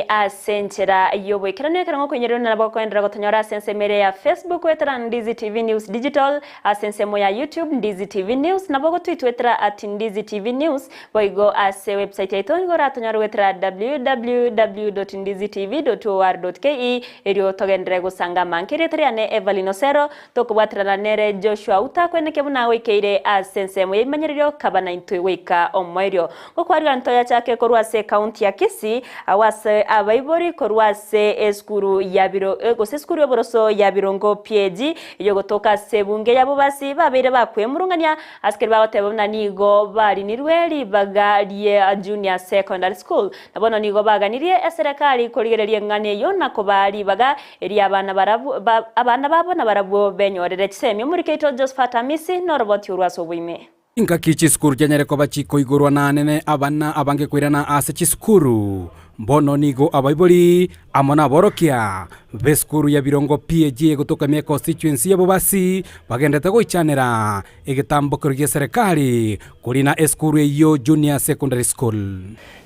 Ase enchera y'oboikeranu ekero ngokoinyorerwa nabo okoenderera gotonyora ase ensemo ere ya Facebook goetera Ndizi TV News Digital, ase ensemo ya YouTube Ndizi TV News, nabo ogotwitwetera at Ndizi TV News, boigo ase website yaito nigo oratonyore goetera www.ndizitv.or.ke erio togenderere gosanga amange. Erieta riane Evelyn Osero, tokobwaterana nere Joshua Utakweneke buna goikeire ase ensemo y'ebimanyererio kaba naintwe goika omoerio. Gokwarigana ntoyachake korwa ase ekaunti ya Kisii, agwo ase abaibori korwa ase esukuru ya biro gose esukuru y'oboroso ya Birongo PAG eyogotoka ase ebunge ya Bobasi babeire bakwemurungania ase keria bagoteba buna nigo barinirwe ribaga rie Junior Secondary School. Na bono nigo baganirie eserekari korigereria eng'ana eyio na kobaa ribaga eria abana barabwo abana babo nabarabwo benyorere chisemi. Omorikeito Josephat Amisi noroboti orwo ase oboime. Ingaki chisukuru chianyare koba chikoigorwa na anene abana abange koirana ase chisukuru. Bono nigo abaibori amo naborokia b'esukuru ya Birongo PAG egotoka ime constituency ya Bobasi bagendete goichanera egetambokero gi'eserekari korina esukuru eyio Junior Secondary School.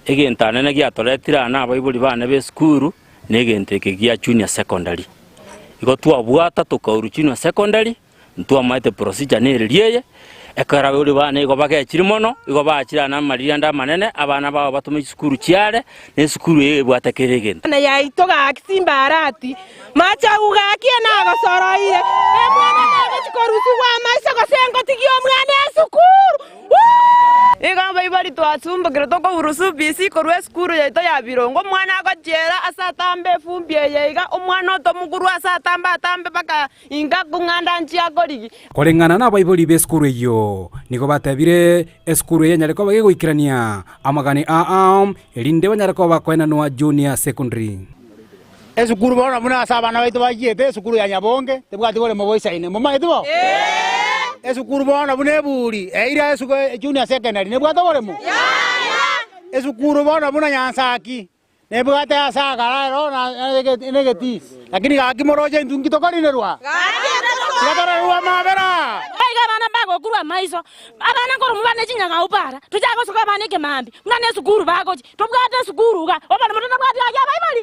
Egento anene giatoretire aa nabaibori bane b'esukuru negento eke gia Junior Secondary. Igo twabwata tokaurwa Junior Secondary. Ntwamaete procedure nereria eye, ekero abaibori bane igo bagechire mono, igo bachire aa namariri ande amanene, abana babo batome chisukuru chiare, na esukuru eye ebwate kera egento. Na yaito gaki simbarati, machagu gaki enagosoroire, omwana nagochi korusigwa amaiso gose ngotigie omwana esukuru. Igo abaibori twasumbokire tokoburusu bisi korwa esukuru yaito ya Birongo, omwana agochiera ase atambe efumbi eye iga, omwana otomogurwa ase atambe atambe mpaka Inka kong'anda nchia korigia. Koreng'ana nabaibori b'esukuru eyio, nigo batebire esukuru eye enyare koba gegoikerania amagani aa erinde banyare koba bakoenanwa Junior Secondary. Esukuru bono buna ase abana baito bachiete esukuru ya Nyabonge tebwati boremo boisaine, momanyeti bo? Esukuru bono buna eburi eira esuku junior secondary nebwate oboremo? Esukuru bono buna Nyansaki Nebwate ase agaraero na egetii, lakini gaki moroche intwe nki tokorinerwa? Tiga tororerwe amabera. Baiga abana mbagokurwa amaiso, abana nkoromwa bare ne chinyang'au para, tochake gosoka abana ekemambia, buna ne esukuru bagochia, tobwate esukuru iga, oboremo totabwati gaki abaibori?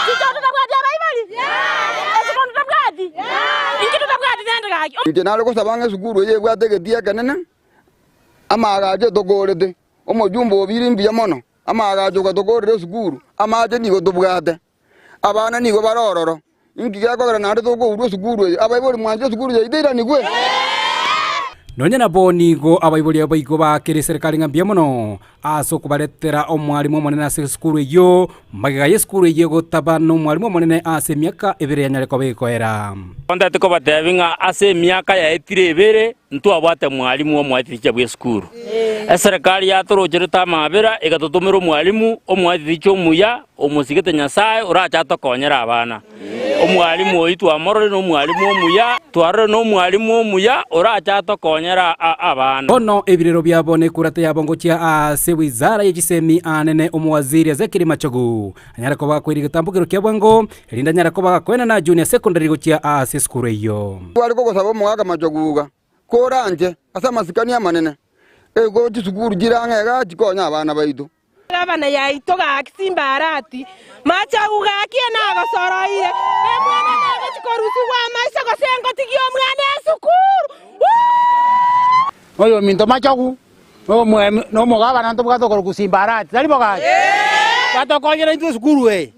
Chichoo totabwati abaibori? Esukuru totabwati? Inki totabwati rende gaki? Inche nare gosaba ng'a esukuru eye ebwate egetii ekenene, amaagacho etokoorete, omojumbe obiire mbuya mono. Amaagacho gatokoorera esukuru, amache nigo tobwate, abana nigo bare ororo. Inki gekogera naende tokourwa esukuru eye? Abaibori mwanche esukuru yaito eiranigwe? Nonya nabo nigo abaibori abo igo baakire eserekari ng'a mbuya mono ase okobaretera omwalimu omonene ase esukuru eyio, magega y'esukuru eyio gotaba nomwalimu omonene ase emiaka ebere yanyare koba egokoera. Ntete kobatebi ng'a ase emiaka yaetire ebere ntwabwate mwalimu omoetiticha bw'esukuru. Eserekari yatorocherete amabera egatotomera omwalimu omoetiticha omuya omosigete Nyasae orache atokonyere abana. Omwalimu oyio twamororire nomwalimu omuya, twarorire nomwalimu omuya orache atokonyere abana. Bono ebirero biabo nekurata yabo ngochia ase wizara ye chisemi aanene omowaziri Ezekiel Machogu anyare koba gakoira egetambokero kia bwango erinde anyare koba gakoenana Junior Secondary gochia ase esukuru eyio. Kware kogosaba omogaka Machogu iga, Koranche ase amasikani amanene, ego chisukuru chire ang'e iga chikonye abana baito. Gavana yaito gaki simbarati, machagu gaki enagosoroire, omwana nagochi korusigwa amaiso gose ngotigie omwana esukuru. Oyominto machogu, na omogabana ntobwate okorokwa Simbarati, tari bo gaki? Batokonyera intwe esukuru eye,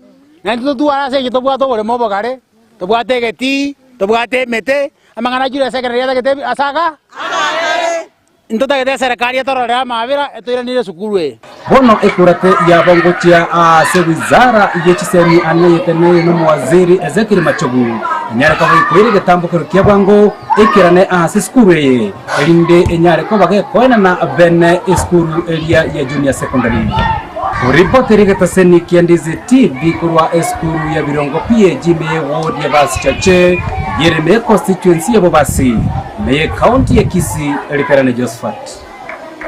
naintwe totware ase engencho tobwate oboremo obogare, tobwate egetii, tobwate emete, amang'ana achire ase ekerero yatagete ase aka Ntotagete eserekari etororere amabera etoiranire esukuru eye. Bono ekurate yabo ngochia ase wizara ye chisemi ane yeteneine nomowaziri Ezekiel Machogu enyare koba gekoira egetambokero kia bwango ekerane ase esukuru eye erinde enyare koba gekoenana bene esukuru eria ya Junior Secondary. Oripoteri egetaseni kia Ndizi TV korwa esukuru ya Birongo PAG ime ye ward ya Basichache yereme constituency ya Bobasi. Ime ye county ya Kisii, Erikarane Josephat.